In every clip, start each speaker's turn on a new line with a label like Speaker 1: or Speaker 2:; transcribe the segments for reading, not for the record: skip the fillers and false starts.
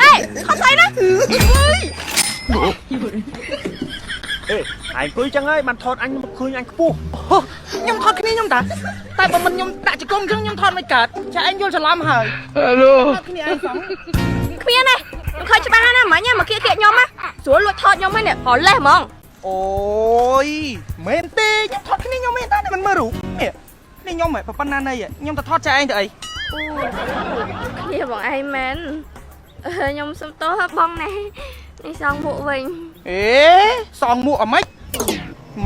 Speaker 1: អេខំស្អីណា
Speaker 2: អេឯងអង្គុយចឹងហើយបានថតអញមកឃើញអញខ្ពស់
Speaker 3: ខ្ញុំថតគ្នាខ្ញុំតាតែបើមិនខ្ញុំដាក់ជង្គង់អញ្ចឹងខ្ញុំថតមិនកើតចាឯងយល់ច្រឡំហើយថតគ្នាឯងសង
Speaker 1: គ្មានទេខ្ញុំឃើញច្បាស់ណាស់មិញមកគៀកគៀកខ្ញុំណាស្រួលលួចថតខ្ញុំហ្នឹងនេះរលេះហ្មង
Speaker 3: អូយមែនទេខ្ញុំថតគ្នាខ្ញុំមែនតាមិនមើលរូបនេះនេះខ្ញុំហ៎ប៉ុណ្ណានៃខ្ញុំទៅថតចាឯងទៅអី
Speaker 1: អូគ្នាបងឯងមែនខ្ញុំសុំទោសបងណែនេះសងមួកវិញ
Speaker 3: អេសងមួកអាម៉េច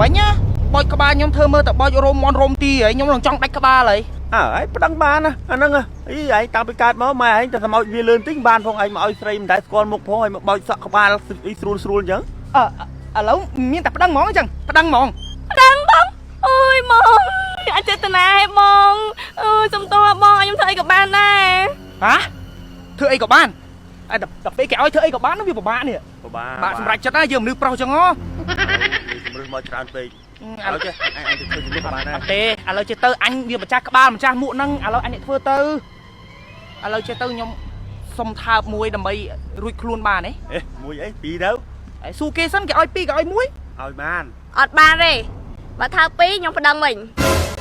Speaker 3: មិញណាបោចក្បាលខ្ញុំធ្វើមើលតែបោចរោមមន់រោមទីហើយខ្ញុំនឹងចង់ដាច់ក្បាលហើយ
Speaker 2: អើឯងប្តឹងបានណាអាហ្នឹងអីឯងតាំងពីកើតមកម៉ែឯងតែសមោចវាលឿនតិចបានផងឯងមកឲ្យស្រីមិនដែលស្គាល់មុខផងឯងមកបោចសក់ក្បាលអីស្រួលស្រួលអញ្ចឹង
Speaker 3: អឺឥឡូវមានតែប្តឹងហ្មងអញ្ចឹងប្តឹងហ្មង
Speaker 1: ដឹងបងអូយបងអចេតនាឲ្យបងអើយសុំទោសបងខ្ញុំធ្វើអីក៏បានដែរ
Speaker 3: ហ៎ធ្វើអីក៏បានអែដល់ពេលគេឲ្យធ្វើអីក៏បាននោះវាពិបាកនេះ
Speaker 2: ពិបាក
Speaker 3: បាក់សម្រាប់ចិត្តណាយើងមនុស្សប្រុសចឹងហ៎
Speaker 2: ជំរឿសមកច្រើនពេក
Speaker 3: ឥឡូវ
Speaker 2: ឥឡូវចេះអញអញទៅធ្វើជំរឿសក៏បានដែរ
Speaker 3: អត់ទេឥឡូវចេះទៅអញវាម្ចាស់ក្បាលម្ចាស់មួកហ្នឹងឥឡូវអញអ្នកធ្វើទៅឥឡូវចេះទៅខ្ញុំសុំថើបមួយដើម្បីរួចខ្លួនបានទេ
Speaker 2: អេមួយអីពីរទៅ
Speaker 3: ឯសួរគេសិនគេឲ្យពីរគេឲ្យមួយ
Speaker 2: ឲ្យបាន
Speaker 1: អត់បានទេបើថាពីរខ្ញុំប្តឹងវិញ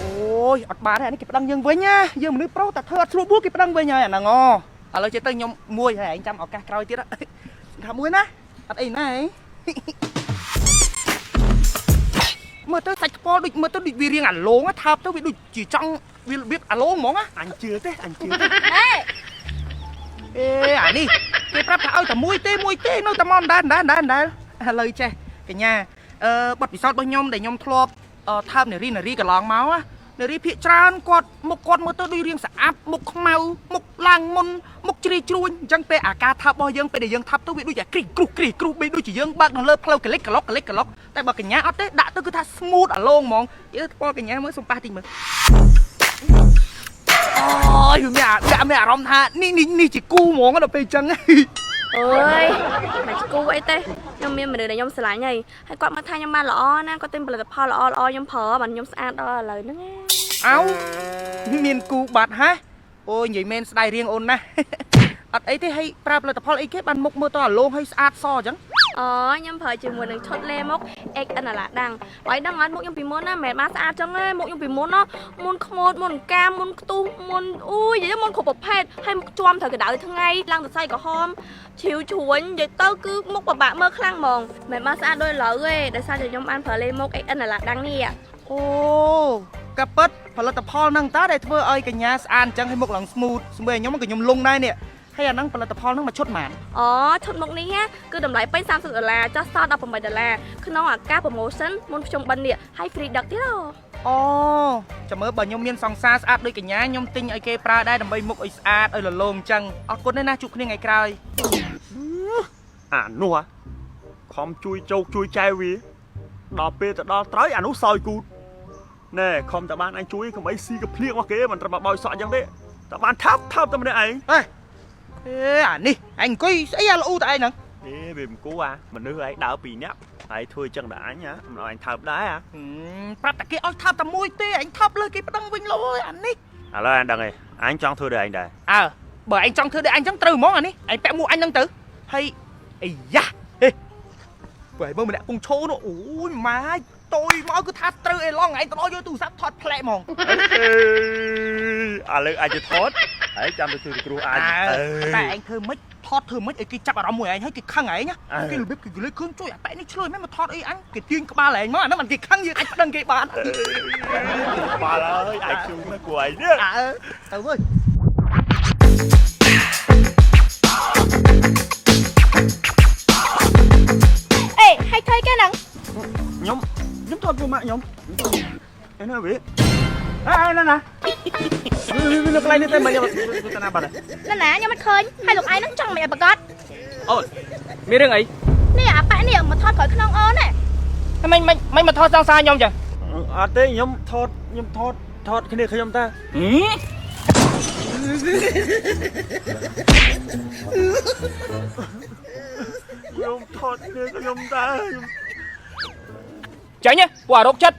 Speaker 3: អូយអត់បានទេអានេះគេប្តឹងយើងវិញណាយើងមនុស្សប្រុសតែធ្វើអត់ស្រួលបួគេប្តឹងវិញហើយអាហ្នឹងអូឥឡូវចេះទៅខ្ញុំមួយហើយឯងចាំឱកាសក្រោយទៀតថាមួយណាអត់អីណាឯងមើលទៅសាច់ថ្ពាល់ដូចមើលទៅដូចវារៀងអាឡងថើបទៅវាដូចជាចង់វារបៀបអាឡងហ្មងណា
Speaker 2: អញជឿទេអញជឿទេ
Speaker 1: អេ
Speaker 3: អេអានេះគេប្រាប់ថាឲ្យតែមួយទេមួយទេនៅតែមកដែរដែរដែរដែរឥឡូវចេះកញ្ញាអឺបទពិសោធន៍របស់ខ្ញុំដែលខ្ញុំធ្លាប់ថើបនារីនារីកន្លងមកនារីភាកច្រើនគាត់មុខគាត់មើលទៅដូចរៀងស្អាប់មុខខ្មៅមុខឡើងមុនមុខជ្រីជ្រួញអញ្ចឹងពេលអាការថើបរបស់យើងពេលដែលយើងថើបទៅវាដូចជាគ្រីគ្រុះគ្រីគ្រុះបីដូចជាយើងបើកនៅលើផ្លូវកលិចកលុកកលិចកលុកតែបើកញ្ញាអត់ទេដាក់ទៅគឺថា smooth អាឡងហ្មងនិយាយទៅថ្ពាល់កញ្ញាមើលសំប៉ះតិចមើលអូយវាមានអាមានអារម្មណ៍ថានេះនេះនេះជាគូហ្មងដល់ពេលអញ្ចឹង
Speaker 1: អើយមិនស្គូអីទេខ្ញុំមានមនុស្សដែលខ្ញុំស្រឡាញ់ហើយហើយគាត់មកថាខ្ញុំបានល្អណាគាត់ទិញផលិតផលល្អល្អខ្ញុំប្រើបានខ្ញុំស្អាតដល់ឥឡូវហ្នឹងណា
Speaker 3: អោមានគូបាត់ហ៎អូយនិយាយមែនស្ដាយរៀងអូនណាស់ អត់អីទេឲ្យប្រើផលិតផលអីគេបានមុខមើលទៅអាឡងឲ្យស្អាតសអញ្ចឹង
Speaker 1: អូខ្ញុំប្រើជាមួយនឹងឈុតលេមុខ XN អាឡាដាំងបើឲ្យដឹងអត់មុខខ្ញុំពីមុនណាមិនមែនបានស្អាតចឹងទេមុខខ្ញុំពីមុនណាមុនខ្មោចមុនកាមមុនខ្ទុះមុនអូយនិយាយទៅមុនគ្រប់ប្រភេទហើយមុខជាំត្រូវកម្ដៅថ្ងៃឡើងសរសៃក្រហមជ្រីវជ្រួញនិយាយទៅគឺមុខពិបាកមើលខ្លាំងហ្មងមិនមែនបានស្អាតដូចឥឡូវទេដោយសារតែខ្ញុំបានប្រើលេមុខ XN អាឡាដាំងនេះ
Speaker 3: អូកាពិតផលិតផលហ្នឹងតើដែលធ្វើឲ្យកញ្ញាស្អាតអញ្ចឹងឲ្យមុខឡើង smooth ស្មើខ្ញុំក៏ខ្ញុំលងដែរនេះហើយអាហ្នឹងផលិតផលហ្នឹងមួយឈុតប៉ុន្មាន
Speaker 1: អូឈុតមុខនេះណាគឺតម្លៃពេញ30ដុល្លារចុះសល់18ដុល្លារក្នុងឱកាស promotion មុនភ្ជុំបិណ្ឌនេះហើយ free ដឹកទៀតអូ
Speaker 3: អូចាំមើលបើខ្ញុំមានសង្សារស្អាតដូចកញ្ញាខ្ញុំទិញឲ្យគេប្រើដែរដើម្បីមុខឲ្យស្អាតឲ្យលលងអញ្ចឹងអរគុណណាស់ណាជួបគ្នាថ្ងៃក្រោយ
Speaker 2: អានោះហ่ะខំជួយជោគជួយចែវវាដល់ពេលទៅដល់ត្រោយអានោះសោយគូតណែខំតែបានអញជួយកុំអីស៊ីកភ្លៀងរបស់គេមិនត្រឹមមកបោចសក់អញ្ចឹងទេតែបានថើបថើបតែម្នាក់ឯង
Speaker 3: អេអេអានេះឯងអង្គុយស្អីអាល្អូតែឯងហ្នឹង
Speaker 2: អេវាមិនគួរអាមនុស្សឯងដើរពីរនាក់ហើយធ្វើអញ្ចឹងដល់អញហ៎មិនឲ្យអញថើបដែរអា
Speaker 3: ហឹមប្រាប់តែគេឲ្យថើបតែមួយទេឯងថើបលើគេប្តឹងវិញលោយអានេះ
Speaker 2: ឥឡូវអញដឹងឯងអញចង់ធ្វើដូចឯងដែរ
Speaker 3: អើបើឯងចង់ធ្វើដូចអញចឹងត្រូវហ្មងអានេះឯងពាក់មួកអញហ្នឹងទៅហើយអាយ៉ាហេបើឯងមើលម្នាក់ពងឈោនោះអូយម៉ាយតយមកគឺថាត្រូវអេឡងឯងទៅដល់យកទូរស័ព្ទថតផ្លែកហ្មង
Speaker 2: អេឥឡូវអាចទៅថតហើយចាំទៅជួយសង្គ្រោះអញ
Speaker 3: អើតែឯងធ្វើម៉េចថតធ្វើម៉េចឲ្យគេចាប់អារម្មណ៍មួយឯងហើយគេខឹងឯងណាគេរបៀបគេលេខឃើញជួយអាប៉ែនេះឆ្លើយមែនមកថតអីអញគេទាញក្បាលឯងមកអាហ្នឹងមិនគេខឹងយើងអាចប្តឹងគេបាន
Speaker 2: ក្បាលហើយអាចជូនណាគួរឯងនេះ
Speaker 3: អើទៅវើយ
Speaker 1: អេហើយធ្វើគេហ្នឹង
Speaker 2: ខ្ញុំខ្ញុំថតពួកម៉ាក់ខ្ញុំអេណាវាអេណាណាវានៅកន្លែងនេះតែមិនខ្ញុំទៅណាបាត់ហើយ
Speaker 1: ណាណាខ្ញុំមិនឃើញហើយលោកឯងហ្នឹងចង់មិនឲ្យប្រកាស
Speaker 4: អូនមានរឿងអី
Speaker 1: នេះអាប៉ែនេះមកថតក្រោយខ្នងអូនណា
Speaker 4: ហើយមិនមិនមិនមកថតសង្សារខ្ញុំចឹង
Speaker 2: អត់ទេខ្ញុំថតខ្ញុំថតថតគ្នាខ្ញុំតា
Speaker 4: ហឹម
Speaker 2: ខ្ញុំថតគ្នាខ្ញុំតាខ្ញុំ
Speaker 4: ចាញ់ហ៎ពួកអារោគចិត្ត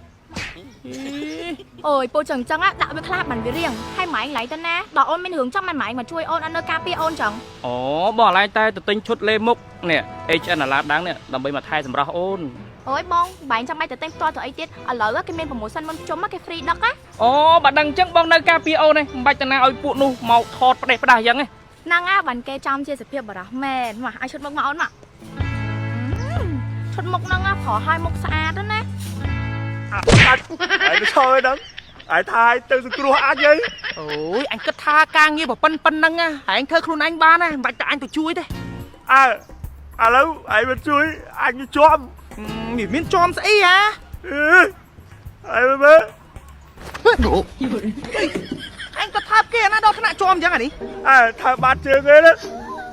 Speaker 1: អូយពូចឹងចឹងណាដាក់វាខ្លះបានវារៀងហើយម៉ែងឡៃទៅណាដល់អូនមានរឿងចឹងមិនម៉ែងមកជួយអូនអត់នៅការពារអូនចឹង
Speaker 4: អូបងឡែងតែទៅទិញឈុតលេមុខនេះ HN អាឡាដាំងនេះដើម្បីមកថែសម្រស់អូន
Speaker 1: អូយបងបែងចាំបាច់ទៅទិញផ្ទាល់ទៅអីទៀតឥឡូវគេមាន promotion មុនជុំគេ free ដឹកណា
Speaker 4: អូបើដឹងអញ្ចឹងបងនៅការពារអូនឯងមិនបាច់ទៅណាឲ្យពួកនោះមកថតផ្ដេសផ្ដាស់អញ្ចឹងឯង
Speaker 1: ហ្នឹងណាបានគេចំជាសភាពបរោះមែនមកឲ្យឈុតមុខមកអូនមកឈុតមុខហ្នឹងណាប្រឲ្យមុខស្អាតណា
Speaker 2: អាដាច់ឯងទៅឈរហ្នឹងឯងថាឯងទៅសង្គ្រោះអញអី
Speaker 3: អូយអញគិតថាការងារប៉ុណ្ណឹងណាឯងធ្វើខ្លួនឯងបានណាមិនបាច់តែអញទៅជួយទេ
Speaker 2: អើឥឡូវឯងមិនជួយអញវាជាប់
Speaker 3: វាមានជាំស្អីហ่า
Speaker 2: អឺឯងមើល
Speaker 3: អញក៏ថើបគេអាណាដល់ថ្នាក់ជាំអញ្ចឹងអានេះ
Speaker 2: អើថើបាត់ជើងឯណា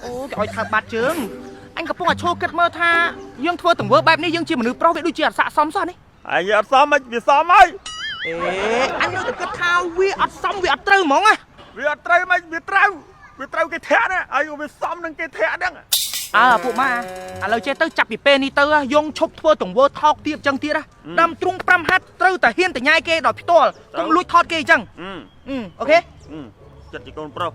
Speaker 3: អូគេឲ្យថើបបាត់ជើងអញកំពុងតែឈរគិតមើលថាយើងធ្វើទង្វើបែបនេះយើងជាមនុស្សប្រុសវាដូចជាអត់ស័ក្តិសមសោះនេះ
Speaker 2: ឯងអត់សមមិនវាសមហើយ
Speaker 3: អេអញនៅតែគិតថាវាអត់សមវាអត់ត្រូវហ្មងណា
Speaker 2: វាអត់ត្រូវមិនវាត្រូវវាត្រូវគេធាក់ណាហើយវាសមនឹងគេធាក់ហ្នឹង
Speaker 3: អើពួកម៉ាឥឡូវចេះទៅចាប់ពីពេលនេះទៅយើងឈប់ធ្វើទង្វើថោកទាបអញ្ចឹងទៀតណាដើមទ្រូង5ហាត់ត្រូវតែហ៊ានតញ៉ាយគេដោយផ្ទាល់កុំលួចថតគេអញ្ចឹង
Speaker 2: អឺ
Speaker 3: អូខេ
Speaker 2: ចិត្តជាកូនប្រុស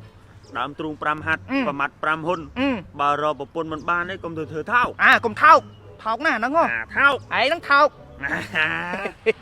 Speaker 2: ដើមទ្រូង5ហាត់
Speaker 3: អឺ
Speaker 2: ប្រមាត់5ហ៊ុន
Speaker 3: អឺ
Speaker 2: បើរកប្រពន្ធមិនបានទេកុំទៅធ្វើថោក
Speaker 3: អាកុំថោកថោកណាស់ហ្នឹងហ៎
Speaker 2: អាថោក
Speaker 3: ឯងហ្នឹងថោក
Speaker 2: អា